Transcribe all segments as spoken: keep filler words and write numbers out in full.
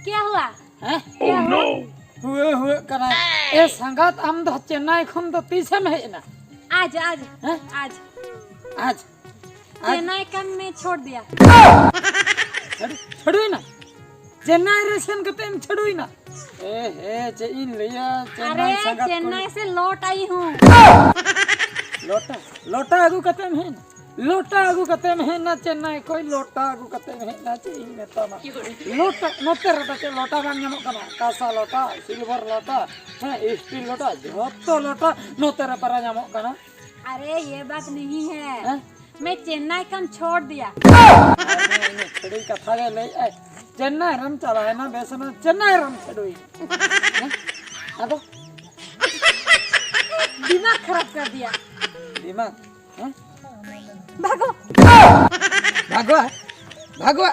क्या हुआ? ᱦᱮᱸ? क्या हुआ? ᱦᱩᱭᱟᱹ ᱦᱩᱭᱟᱹᱜ ᱠᱟᱱᱟ᱾ ᱮ ᱥᱟᱸᱜᱟᱛ, ᱟᱢ ᱫᱚ ᱪᱮᱱᱱᱟᱭ ᱠᱷᱚᱱ ᱫᱚ ᱛᱤᱥᱮᱢ ᱦᱮᱡ ᱮᱱᱟ? आज आज ᱦᱮᱸ? आज। ᱟᱡ ᱟᱡ ᱪᱮᱱᱱᱟᱭ ᱠᱟᱢ ᱢᱮ ᱪᱷᱳᱲ ᱫᱤᱭᱟ᱾ ᱪᱷᱟᱹᱰᱩᱭᱱᱟ? ᱪᱮᱱᱱᱟᱭ ᱨᱮ ᱥᱮᱱ ᱠᱟᱛᱮ ᱮᱢ ᱪᱷᱟᱹᱰᱩᱭᱱᱟ? ᱮ ᱦᱮ, ᱪᱮᱫ ᱤᱧ ᱞᱟᱹᱭᱟ, ᱪᱮᱱᱱᱟᱭ ᱟᱨᱮ ᱥᱟᱸᱜᱟᱛ ᱠᱚ᱾ ᱪᱮᱱᱱᱟᱭ ᱥᱮ ᱞᱚᱴ ᱟᱭᱤ ᱦᱩᱸ᱾ ᱞᱚᱴᱟ, ᱞᱚᱴᱟ ᱟᱹᱜᱩ ᱠᱟᱛᱮ ᱮᱢ ᱦᱮᱡ ᱮᱱᱟ? ᱞᱚᱴᱟ ᱟᱹᱜᱩ ᱠᱟᱛᱮ ᱮᱢ ᱦᱮᱡ ᱮᱱᱟ ᱪᱮᱱᱱᱟᱭ ᱠᱷᱚᱱ? ᱞᱚᱴᱟ ᱟᱹᱜᱩ ᱠᱟᱛᱮ ᱮᱢ ᱦᱮᱡ ᱮᱱᱟ, ᱪᱮᱫ ᱤᱧ ᱢᱮᱛᱟᱢᱟ? ᱞᱚᱴᱟ, ᱱᱚᱛᱮ ᱨᱮᱫᱚ ᱪᱮᱫ ᱞᱚᱴᱟ ᱵᱟᱝ ᱧᱟᱢᱚᱜ ᱠᱟᱱᱟ? ᱠᱟᱸᱥᱟ ᱞᱚᱴᱟ, ᱥᱤᱞᱵᱷᱟᱨ ᱞᱚᱴᱟ, ᱦᱮᱸ, ᱥᱴᱤᱞ ᱞᱚᱴᱟ, ᱡᱷᱚᱛᱚ ᱞᱚᱴᱟ ᱱᱚᱛᱮ ᱨᱮ ᱯᱟᱨᱟ ᱧᱟᱢᱚᱜ ᱠᱟᱱᱟ᱾ अरे, ये बात नहीं है। ᱦᱮᱸ? मैं चेन्नई कम छोड़ दिया। ᱟᱨ ᱩᱱᱤ ᱪᱷᱟᱹᱰᱩᱭ ᱠᱟᱛᱷᱟ ᱜᱮ ᱞᱟᱹᱭᱮᱫ ᱟᱭ, ᱪᱮᱱᱱᱟᱭ ᱨᱮᱢ ᱪᱟᱞᱟᱣᱮᱱᱟ, ᱵᱮᱥ ᱮᱱᱟ, ᱪᱮᱱᱱᱟᱭ ᱨᱮᱢ ᱪᱷᱟᱹᱰᱩᱭ᱾ ᱦᱮᱸ? ᱟᱫᱚ दिमाग खराब कर दिया। ᱫᱤᱢᱟᱜᱽ, ᱦᱮᱸ? ᱵᱷᱟᱜᱚ᱾ ᱵᱷᱟᱜᱚ, ᱵᱷᱟᱜᱚ᱾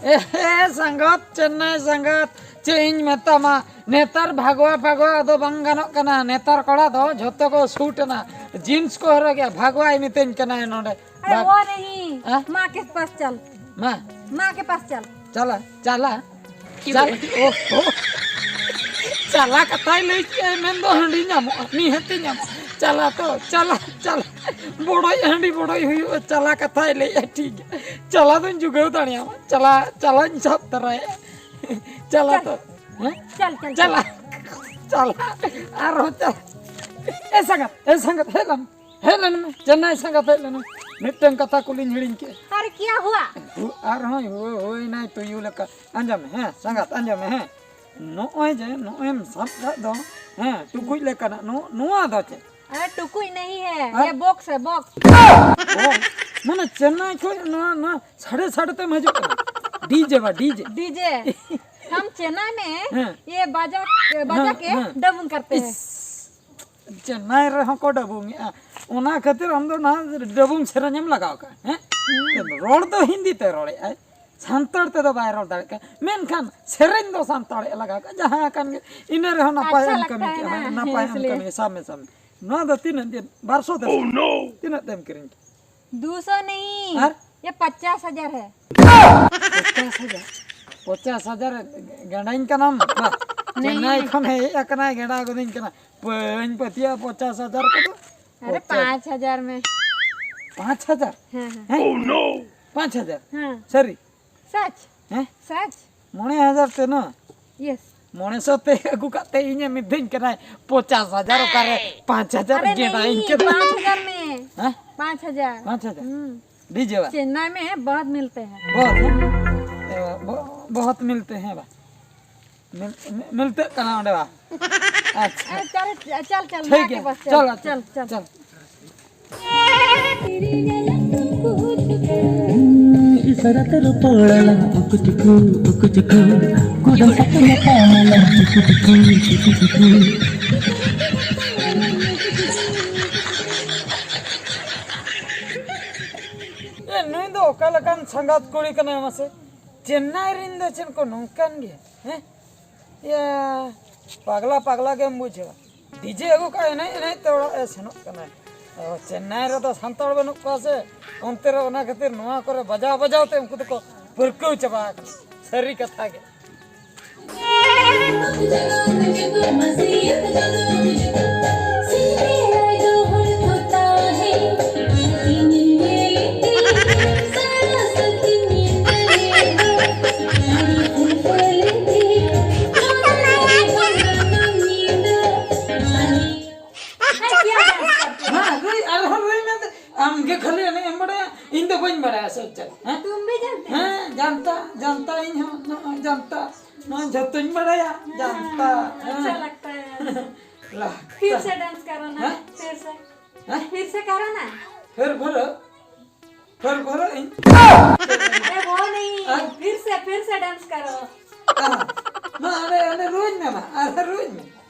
ᱮ ᱥᱟᱸᱜᱟᱛ, ᱪᱮᱱᱱᱟᱭ ᱥᱟᱸᱜᱟᱛ, ᱪᱮᱫ ᱤᱧ ᱢᱮᱛᱟᱢᱟ? ᱱᱮᱛᱟᱨ ᱵᱷᱟᱜᱚᱣᱟ ᱯᱷᱟᱜᱚᱣᱟ ᱫᱚ ᱵᱟᱝ ᱜᱟᱱᱚᱜ ᱠᱟᱱᱟ᱾ ᱱᱮᱛᱟᱨ ᱠᱚᱲᱟ ᱫᱚ ᱡᱷᱚᱛᱚ ᱠᱚ ᱥᱩᱴ ᱮᱱᱟ, ᱡᱤᱱᱥ ᱠᱚ ᱦᱚᱨᱚᱜᱮᱜᱼᱟ᱾ ᱵᱷᱟᱜᱚᱣᱟᱭ ᱢᱤᱛᱟᱹᱧ ᱠᱟᱱᱟᱭ ᱱᱚᱰᱮ᱾ अरे ᱵᱷᱟᱜᱽ- वो नहीं, हाँ? माँ के पास चल। ᱢᱟ, माँ के पास चल। ᱪᱟᱞᱟ, ᱪᱟᱞᱟ᱾ ᱪᱟᱞ, ᱳᱦᱳ᱾ ᱪᱟᱞᱟ ᱠᱟᱛᱷᱟᱭ ᱞᱟᱹᱭ ᱠᱮᱜᱼᱟ, ᱢᱮᱱᱫᱚ ᱦᱟᱺᱰᱤ ᱧᱟᱢᱚᱜᱼᱟ, ᱱᱤᱦᱟᱹᱛᱤ ᱧᱟᱢᱚᱜᱼᱟ᱾ ᱪᱟᱞᱟ ᱛᱚ, ᱪᱟᱞᱟ, ᱪᱟᱞᱟ᱾ ᱵᱚᱰᱚᱡ ᱦᱟᱺᱰᱤ ᱵᱚᱰᱚᱡ ᱦᱩᱭᱩᱜᱼᱟ, ᱪᱟᱞᱟ ᱠᱟᱛᱷᱟᱭ ᱞᱟᱹᱭᱮᱜᱼᱟ, ᱴᱷᱤᱠ ᱜᱮᱭᱟ᱾ ᱪᱟᱞᱟ ᱫᱚᱧ ᱡᱩᱜᱟᱹᱣ ᱫᱟᱲᱮᱭᱟᱢᱟ, ᱪᱟᱞᱟ, ᱪᱟᱞᱟᱧ ᱥᱟᱵ ᱛᱟᱨᱟᱭᱟ᱾ ᱪᱟᱞᱟ ᱛᱚ, ᱦᱮᱸ? चल चल ᱪᱟᱞᱟ, ᱪᱟᱞᱟ, ᱟᱨᱦᱚᱸ ᱪᱟᱞᱟ᱾ ᱮ ᱥᱟᱸᱜᱟᱛ, ᱮ ᱥᱟᱸᱜᱟᱛ, ᱦᱮᱡ ᱞᱮᱱ, ᱦᱮᱡ ᱞᱮᱱ ᱢᱮ, ᱪᱮᱱᱱᱟᱭ ᱥᱟᱸᱜᱟᱛ, ᱦᱮᱡ ᱞᱮᱱ ᱢᱮ᱾ ᱢᱤᱫᱴᱟᱝ ᱠᱟᱛᱷᱟ ᱠᱩᱞᱤᱧ ᱦᱤᱲᱤᱧ ᱠᱮᱜᱼᱟ᱾ अरे क्या हुआ? ᱦᱩ-, ᱟᱨᱦᱚᱸᱭ ᱦᱩ-, ᱦᱩᱭᱱᱟᱭ ᱛᱩᱭᱩ ᱞᱮᱠᱟ᱾ ᱟᱸᱡᱚᱢ ᱢᱮ, ᱦᱮᱸ, ᱥᱟᱸᱜᱟᱛ, ᱟᱸᱡᱚᱢ ᱢᱮ, ᱦᱮᱸ᱾ ᱱᱚᱜᱼᱚᱭ ᱡᱮ, ᱱᱚᱜᱼᱚᱭ ᱮᱢ ᱥᱟᱵ ᱠᱟᱜ ᱫᱚ, ᱦᱮᱸ, ᱴᱩᱠᱩᱡ ᱞᱮᱠᱟᱱᱟᱜ, ᱱᱚ-, ᱱᱚᱣᱟ ᱫᱚ ᱪᱮᱫ? अरे टुकुई नहीं है, हाँ? ये बॉक्स है, बॉक्स। ᱚ, ᱢᱟᱱᱮ ᱪᱮᱱᱱᱟᱭ ᱠᱷᱚᱱ ᱱᱚᱣᱟ, ᱱᱚᱣᱟ ᱥᱟᱰᱮ ᱥᱟᱰᱮ ᱛᱮᱢ ᱦᱤᱡᱩᱜ ᱠᱟᱱᱟ? ᱰᱤᱡᱮ ᱵᱟ, ᱰᱤᱡᱮ। डीजे। हम चेन्नई में हाँ। ये बाजा, बाजा हाँ, के हाँ। डबुंग करते हैं। ᱪᱮᱱᱱᱟᱭ ᱨᱮᱦᱚᱸ ᱠᱚ ᱰᱟᱵᱩᱝ ᱮᱜᱼᱟ, ᱚᱱᱟ ᱠᱷᱟᱹᱛᱤᱨ ᱟᱢ ᱫᱚ ᱚᱱᱟ ᱰᱟᱵᱩᱝ ᱥᱮᱨᱮᱧ ᱮᱢ ᱞᱟᱜᱟᱣ ᱠᱟᱜᱼᱟ, ᱦᱮᱸ? ᱨᱚᱲ ᱫᱚ ᱦᱤᱱᱫᱤ ᱛᱮ ᱨᱚᱲᱮᱜᱼᱟᱭ, ᱥᱟᱱᱛᱟᱲ ᱛᱮᱫᱚ ᱵᱟᱭ ᱨᱚᱲ ᱫᱟᱲᱮᱭᱟᱜ ᱠᱟᱱᱟ, ᱢᱮᱱᱠᱷᱟᱱ ᱥᱮᱨᱮᱧ ᱫᱚ ᱥᱟᱱᱛᱟᱲ ᱮ ᱞᱟᱜᱟᱣ ᱠᱟᱜᱼᱟ, ᱡᱟᱦᱟᱸ ᱠᱟᱱ ᱜᱮ, ᱤᱱᱟᱹ ᱨᱮᱦᱚᱸ ᱱᱟᱯᱟᱭ ᱟᱪᱪᱷᱟ ᱮᱢ ᱠᱟᱹᱢᱤ ᱞᱟᱜᱽᱛᱟ ᱦᱟᱭ ᱠᱮᱜᱼᱟ, ᱱᱟ, ᱦᱮᱸ, ᱱᱟᱯᱟᱭ ᱮᱢ ᱤᱥᱞᱤᱭᱮ᱾ ᱠᱟᱹᱢᱤ, ᱥᱟᱵ ᱢᱮ, ᱥᱟᱵ ᱢᱮ᱾ ᱱᱚᱣᱟ ᱫᱚ ᱛᱤᱱᱟᱹᱜ ᱫᱤᱱ? ᱵᱟᱨ ᱥᱚ ᱛᱮ ᱥᱮ? ᱛᱤᱱᱟᱹᱜ ᱛᱮᱢ ᱠᱤᱨᱤᱧ ᱠᱮᱜᱼᱟ? ᱫᱩ ᱥᱚ ᱱᱟᱦᱤ, ᱟᱨ? ᱭᱮ ᱯᱟᱪᱟᱥ ᱦᱟᱡᱟᱨ ᱦᱟᱭ᱾ ᱯᱚᱪᱟᱥ ᱦᱟᱡᱟᱨ? ᱯᱚᱪᱟᱥ ᱦᱟᱡᱟᱨ ᱜᱮᱰᱟᱧ ᱠᱟᱱᱟᱢ? ᱵᱟ, ᱪᱮᱱᱱᱟᱭ ᱠᱷᱚᱱ ᱦᱮᱡ ᱟᱠᱟᱱᱟᱭ, ᱜᱮᱰᱟ ᱜᱚᱫᱤᱧ ᱠᱟᱱᱟ᱾ ᱵᱟᱹᱧ ᱯᱟᱹᱛᱭᱟᱹᱜᱼᱟ ᱯᱚᱪᱟᱥ ᱦᱟᱡᱟᱨ ᱠᱚᱫᱚ᱾ ᱟᱨᱮ, ᱯᱚᱪᱟᱥ᱾ ᱯᱟᱸᱪ ᱦᱟᱡᱟᱨ ᱢᱮ᱾ ᱯᱟᱸᱪ ᱦᱟᱡᱟᱨ? ᱦᱮᱸ, ᱦᱮᱸ᱾ ᱦᱮᱸ? ᱯᱟᱸᱪ ᱦᱟᱡᱟᱨ? ᱦᱮᱸ᱾ ᱥᱟᱹᱨᱤ? ᱥᱟᱪ᱾ ᱦᱮᱸ? ᱥᱟᱪ᱾ ᱢᱚᱬᱮ ᱦᱟᱡᱟᱨ ᱛᱮ ᱱᱚ? ᱭᱮᱥ᱾ ᱢᱚᱬᱮ ᱥᱚ ᱛᱮ ᱟᱹᱜᱩ ᱠᱟᱛᱮ ᱤᱧᱮ ᱢᱤᱫᱟᱹᱧ ᱠᱟᱱᱟᱭ ᱯᱚᱪᱟᱥ ᱦᱟᱡᱟᱨ, ᱚᱠᱟᱨᱮ ᱯᱟᱸᱪ ᱦᱟᱡᱟᱨ ᱟᱨᱮ ᱜᱮᱰᱟᱧ ᱠᱟᱱᱟ᱾ ᱯᱟᱸᱪ ᱦᱟᱡᱟᱨ ᱢᱮ᱾ ᱦᱮᱸ? ᱯᱟᱸᱪ ᱦᱟᱡᱟᱨ᱾ ᱯᱟᱸᱪ ᱦᱟᱡᱟᱨ? ᱦᱩᱸ᱾ ᱰᱤᱡᱮ ᱵᱟ? ᱪᱮᱱᱱᱟᱭ ᱢᱮ, ᱵᱚᱦᱩᱛ ᱢᱤᱞᱛᱮ ᱦᱮᱸ᱾ ᱵᱚᱦᱩᱛ, ᱦᱮᱸ? ᱮ, ᱵᱚ-, ᱵᱚᱦᱩᱛ ᱢᱤᱞᱛᱮ ᱦᱮᱸ ᱵᱟ? ᱢᱤᱞ-, ᱢᱤᱞᱛᱮᱜ ᱠᱟᱱᱟ ᱚᱸᱰᱮ ᱵᱟ? ᱟᱪᱪᱷᱟ᱾ ᱮ, ᱪᱟᱞ, ᱪᱟᱞ, ᱪᱟᱞ, ᱴᱷᱤᱠ ᱜᱮᱭᱟ᱾ ᱵᱟᱥ, ᱪᱟᱞ, ᱪᱟᱞ, ᱪᱟᱞ, ᱪᱟᱞ᱾ ᱪᱟᱞ᱾ ᱤᱥᱟᱨᱟ ᱛᱮ ᱨᱚᱯᱚᱲ ᱟᱞᱟᱝ ᱩᱠᱩ ᱪᱩᱠᱩ, ᱩᱠᱩ ᱪᱩᱠᱩ᱾ ᱠᱩᱫᱩᱢ ᱠᱟᱛᱮ ᱧᱟᱯᱟᱢ ᱟᱞᱟᱝ ᱪᱩᱠᱩ ᱪᱩᱠᱩ, ᱪᱩᱠᱩ ᱪᱩᱠᱩ᱾ ᱮ, ᱱᱩᱭ ᱫᱚ ᱚᱠᱟ ᱞᱮᱠᱟᱱ ᱥᱟᱸᱜᱟᱛ ᱠᱩᱲᱤ ᱠᱟᱱᱟᱭ ᱢᱟᱥᱮ? ᱪᱮᱱᱱᱟᱭ ᱨᱮᱱ ᱫᱚ ᱪᱮᱫ ᱠᱚ ᱱᱚᱝᱠᱟᱱ ᱜᱮ, ᱦᱮᱸ? ᱤᱭᱟᱹ, ᱯᱟᱜᱽᱞᱟ ᱯᱟᱜᱽᱞᱟ ᱜᱮᱢ ᱵᱩᱡᱷᱟᱹᱣᱟ᱾ ᱰᱤᱡᱮ ᱟᱹᱜᱩ ᱠᱟᱜ, ᱮᱱᱮᱡ ᱮᱱᱮᱡ ᱛᱮ ᱚᱲᱟᱜ ᱮ ᱥᱮᱱᱚᱜ ᱠᱟᱱᱟᱭ᱾ ᱚ, ᱪᱮᱱᱱᱟᱭ ᱨᱮᱫᱚ ᱥᱟᱱᱛᱟᱲ ᱵᱟᱹᱱᱩᱜ ᱠᱚᱣᱟ ᱥᱮ, ᱚᱱᱛᱮ ᱨᱮ, ᱚᱱᱟ ᱠᱷᱟᱹᱛᱤᱨ ᱱᱚᱣᱟ ᱠᱚᱨᱮ ᱵᱟᱡᱟᱣ ᱵᱟᱡᱟᱣ ᱛᱮ ᱩᱱᱠᱩ ᱫᱚᱠᱚ ᱯᱟᱹᱨᱠᱟᱹᱣ ᱪᱟᱵᱟ ᱟᱠᱟᱱᱟ᱾ ᱥᱟᱹᱨᱤ ᱠᱟᱛᱷᱟ ᱜᱮ᱾ ᱦᱮᱸ, ᱨᱩᱭ, ᱟᱨᱦᱚᱸ ᱨᱩᱭ ᱢᱮ᱾ ᱟᱢ ᱜᱮ ᱠᱷᱟᱹᱞᱤ ᱮᱱᱮᱡ ᱮᱢ ᱵᱟᱲᱟᱭᱟ, ᱤᱧ ᱫᱚ ᱵᱟᱹᱧ ᱵᱟᱲᱟᱭᱟ ᱥᱮ ᱪᱮᱫ? ᱦᱮᱸ? तुम भी जानते हो? ᱦᱮᱸ, ᱡᱟᱱᱛᱟ, ᱡᱟᱱᱛᱟ, ᱤᱧ ᱦᱚᱸ ᱱᱚᱜᱼᱚᱭ ᱡᱟᱱᱛᱟ, ᱱᱚᱣᱟ ᱡᱷᱚᱛᱚᱧ ᱵᱟᱲᱟᱭᱟ, ᱡᱟᱱᱛᱟ᱾ हाँ, ᱦᱮᱸ᱾ अच्छा लगता है। ᱞᱟᱦ-, फिर से डांस करो ना, ᱦᱮᱸ? फिर से। ᱦᱮᱸ? फिर से करो ना। ᱯᱷᱮᱨ ᱵᱷᱚᱨᱚ, ᱯᱷᱮᱨ ᱵᱷᱚᱨᱚ ᱤᱧ᱾ अरे वो नहीं, ᱦᱮᱸ? फिर से, फिर से डांस करो। ᱟᱦ, ᱢᱟ, ᱟᱨᱮ, ᱟᱨᱮ, ᱨᱩᱣᱟᱹᱧ ᱢᱮ, ᱢᱟ, ᱟᱨᱮ, ᱨᱩᱣᱟᱹᱧ ᱢᱮ᱾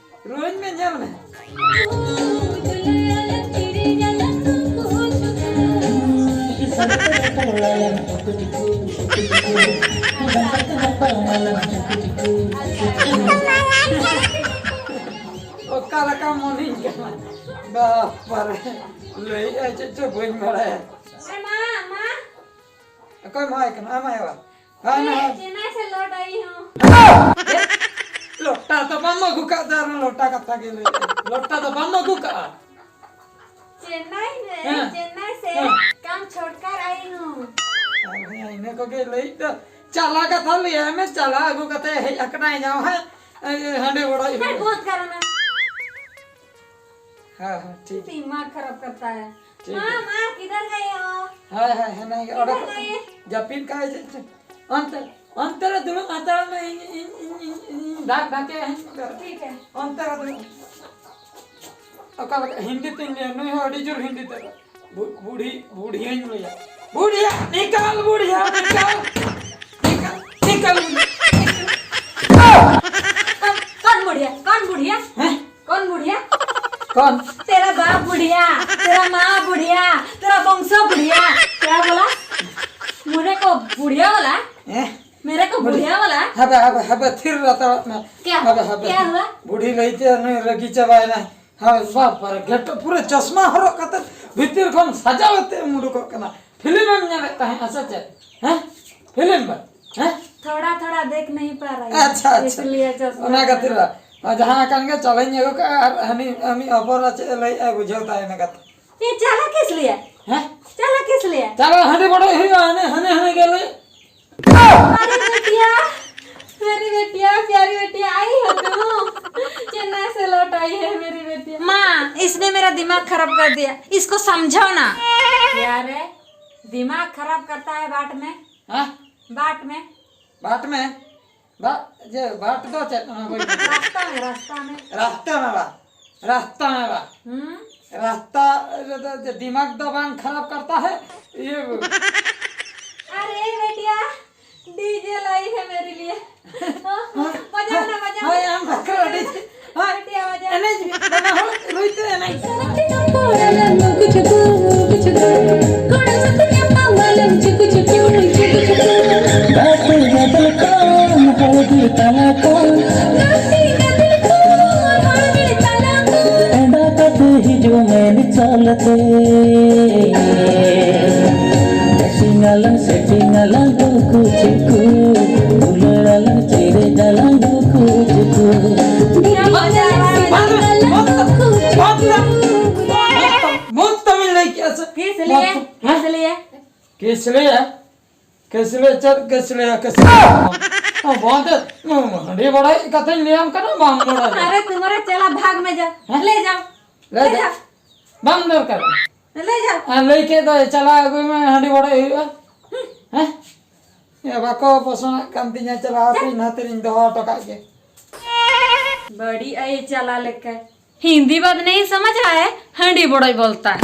ᱨᱩᱣᱟᱹᱧ ᱢᱮ, ᱧᱮᱞ ᱢᱮ᱾ ᱚᱠᱟ ᱞᱮᱠᱟ ᱢᱚᱱᱮᱧ ᱠᱟᱱᱟ? ᱵᱟᱯᱟᱨᱮ, ᱞᱟᱹᱭᱮᱜᱼᱟᱭ ᱪᱮᱫ ᱪᱚ ᱵᱟᱹᱧ ᱵᱟᱲᱟᱭᱟ᱾ ᱮ ᱢᱟ, ᱢᱟ᱾ ᱚᱠᱚᱭ ᱢᱟᱭ ᱠᱟᱱᱟ? ᱟᱢ ᱟᱭᱳ? ᱦᱳᱭ, ᱦᱳᱭ᱾ ᱪᱮᱱᱱᱟᱭ लौट आई हूँ। ᱞᱚᱴᱟ ᱫᱚ ᱵᱟᱢ ᱟᱹᱜᱩ ᱠᱟᱜ ᱫᱚ, ᱟᱨᱦᱚᱸ ᱞᱚᱴᱟ ᱠᱟᱛᱷᱟ ᱜᱮ ᱞᱟᱹᱭ ᱞᱚᱴᱟ ᱫᱚ ᱵᱟᱢ ᱟᱹᱜᱩ ᱠᱟᱜᱼᱟ᱾ चेन्नई में, ᱦᱮᱸ। चेन्नई से ᱦᱮᱸ। काम छोड़कर आई हूँ। ᱟᱨ ᱦᱮᱸ, ᱤᱱᱟᱹ ᱠᱚᱜᱮ ᱞᱟᱹᱭ ᱫᱚ᱾ ᱪᱟᱞᱟ ᱠᱟᱛᱷᱟ ᱞᱟᱹᱭᱟᱭ ᱢᱮ, ᱪᱟᱞᱟ ᱟᱹᱜᱩ ᱠᱟᱛᱮ ᱦᱮᱡ ᱟᱠᱟᱱᱟᱭ ᱡᱟᱶᱟᱭ, ᱦᱟᱸᱰᱮ ᱵᱟᱲᱟᱭ ᱦᱮᱸ, ᱦᱩᱭᱩᱜᱼᱟ᱾ बहुत कारण है। ᱦᱮᱸ, ᱦᱮᱸ, ᱴᱷᱤᱠ। दिमाग खराब करता है। ठीक माँ, है। माँ, किधर गए हो? ᱦᱳᱭ, ᱦᱳᱭ, ᱦᱮᱱᱟᱭ ᱜᱮ, ᱚᱸᱰᱮ किधर ᱠᱷᱚᱱ गए? ᱡᱟᱹᱯᱤᱫ ᱠᱟᱜᱼᱟᱭ ᱪᱮᱫ ᱪᱚ᱾ ᱚᱱᱛᱮ, ᱚᱱᱛᱮ ᱨᱮ ᱫᱩᱲᱩᱵ ᱦᱟᱛᱟᱲ ᱢᱮ, ᱤᱧ, ᱤᱧ, ᱤᱧ, ᱤᱧ, ᱤᱧ ᱰᱟᱠ ᱰᱟᱠᱮ ᱦᱮᱡ ᱩᱛᱟᱹᱨ᱾ ठीक है। ᱚᱱᱛᱮ ᱨᱮ ᱫᱩᱲᱩᱵ᱾ ᱚᱠᱟ ᱞᱮᱠᱟ ᱦᱤᱱᱫᱤ ᱛᱤᱧ ᱞᱟᱹᱭᱟ, ᱱᱩᱭ ᱦᱚᱸ ᱟᱹᱰᱤ ᱡᱳᱨ ᱦᱤᱱᱫᱤ ᱛᱮ᱾ ᱵᱩ-, ᱵᱩढ़ी, ᱵᱩढ़िया ᱤᱧ ᱞᱟᱹᱭᱟ᱾ बुढ़िया, निकाल बुढ़िया, निकाल। निकाल, निकाल बुढ़िया। कौन बुढ़िया? कौन बुढ़िया? हैं? कौन बुढ़िया? कौन? तेरा बाप बुढ़िया, तेरा माँ बुढ़िया, तेरा वंशो बुढ़िया। क्या बोला? मुझे को बुढ़िया बोला? हैं? मेरे को बुढ़िया बोला? ᱦᱟᱯᱮ, ᱦᱟᱯᱮ, ᱦᱟᱯᱮ, ᱛᱷᱤᱨ ᱦᱟᱛᱟᱲᱚᱜ ᱢᱮ। क्या? ᱦᱟᱯᱮ, ᱦᱟᱯᱮ᱾ क्या हुआ? ᱵᱩᱲᱦᱤ ᱞᱟᱹᱭᱛᱮ ᱱᱩᱭ ᱨᱟᱹᱜᱤ ᱪᱟᱵᱟᱭᱮᱱᱟᱭ᱾ ᱦᱳᱭ, ᱵᱟᱯ ᱨᱮ, ᱜᱮᱴ ᱯᱩᱨᱟᱹ ᱪᱚᱥᱢᱟ ᱦᱚᱨᱚᱜ ᱠᱟᱛᱮ ᱵᱷᱤᱛᱤᱨ ᱠᱷᱚᱱ ᱥᱟᱡᱟᱣ ᱠᱟᱛᱮ ᱩᱰᱩᱠᱚᱜ ᱠᱟᱱᱟ᱾ ᱯᱷᱤᱞᱢ ᱮᱢ ᱧᱮᱞᱮᱫ ᱛᱟᱦᱮᱸᱫ ᱥᱮ ᱪᱮᱫ? ᱦᱮᱸ? ᱯᱷᱤᱞᱢ ᱵᱟ? ᱦᱮᱸ? थोड़ा थोड़ा देख नहीं पा रहा है, ᱟᱪᱪᱷᱟ, ᱟᱪᱪᱷᱟ। इसलिए चश्मा ᱚᱱᱟ ᱠᱷᱟᱹᱛᱤᱨ ᱞᱟᱜᱟ। ᱵᱟ? ᱡᱟᱦᱟᱸ ᱠᱟᱱ ᱜᱮ, ᱪᱟᱞᱟᱧ ᱟᱹᱜᱩ ᱠᱟᱜᱼᱟ ᱟᱨ ᱦᱟᱹᱱᱤ ᱟᱢᱤᱡ ᱚᱯᱚᱨᱟ ᱪᱮᱫ ᱮ ᱞᱟᱹᱭᱮᱫᱼᱟ ᱵᱩᱡᱷᱟᱹᱣ ᱛᱟᱭ ᱢᱮ ᱠᱟᱛᱷᱟ᱾ ये चाला किस लिए? ᱦᱮᱸ? चाला किस लिए? ᱪᱟᱞᱟ ᱦᱟᱺᱰᱤ ᱵᱚᱰᱚᱡ ᱦᱩᱭᱩᱜᱼᱟ, ᱦᱟᱱᱮ, ᱦᱟᱱᱮ, ᱦᱟᱱᱮ ᱜᱮ ᱞᱟᱹᱭ। अरे बेटिया, मेरी बेटिया, प्यारी बेटिया, आई हो तू? चेन्नई से लौट आई है मेरी बेटिया। माँ, इसने मेरा दिमाग खराब कर दिया, इसको समझाओ ना। क्या रे, दिमाग खराब करता है बाट में? हाँ? बाट में? बाट में? ᱵᱟ-, ᱡᱮ, ᱵᱟᱴ ᱫᱚ ᱪᱮᱫ? ᱚᱱᱟ ᱵᱟᱹᱧ ᱵᱩᱡᱷᱟᱹᱣ᱾ रास्ता में, रास्ता में। ᱨᱟᱥᱛᱟ ᱢᱮ ᱵᱟ᱾ ᱨᱟᱥᱛᱟ ᱢᱮ ᱵᱟ᱾ ᱦᱩᱸ। ᱨᱟᱥᱛᱟ ᱨᱮᱫᱚ ᱡᱮ ᱫᱤᱢᱟᱜᱽ ᱫᱚ ᱵᱟᱝ ᱠᱷᱟᱨᱟᱯ ᱠᱟᱨᱛᱟ ᱦᱮ, ᱤᱭᱟᱹ। अरे बेटिया, डीजे लाई है मेरे लिए। हाँ, बजाओ ना, बजाओ। ᱦᱳᱭ, ᱟᱢ ᱵᱟᱠᱷᱨᱟ ᱟᱹᱰᱤ, ᱦᱳᱭ, ᱵᱮᱴᱤᱭᱟ, ᱵᱟᱡᱟᱣ। ᱮᱱᱮᱡ ᱢᱮ, ᱵᱟᱱᱟ ᱦᱚᱲ ᱨᱩᱭ ᱛᱮ ᱮᱱᱮᱡ। ᱜᱟᱛᱮ ᱜᱟᱫᱮᱞ ᱠᱷᱚᱱ ᱦᱚᱲ ᱵᱤᱨ ᱛᱟᱞᱟ ᱠᱷᱚᱱ, ᱮᱸᱰᱟ ᱠᱟᱛᱮ ᱦᱤᱡᱩᱜ ᱢᱮ ᱪᱟᱞᱛᱮ᱾ ᱥᱮᱴᱤᱝ ᱟᱞᱟᱝ, ᱥᱮᱴᱤᱝ ᱟᱞᱟᱝ ᱩᱠᱩ ᱪᱩᱠᱩ᱾ लिए। किस लिए? किस लिए चल, किस लिए, किस लिए? हाँ, बात है। हाँ, हाँ, हाँ, बड़ाई कथन ले हम करना, बाम बड़ाई। अरे, तुम्हारा चला, भाग में जा। हाँ? ले जाओ। ले ले जा। जा। बाम दरकार। ले जाओ। हाँ, लेके तो चला, अगुई में हंडी बड़ाई हुआ। हैं? ये बाको पोसना कंती न्या चला, जा। तीन हाथ रिंग दो ऑटो का के। बड़ी आई चला लेकर। हिंदी बात नहीं समझ रहा है, हंडी बड़ाई बोलता है।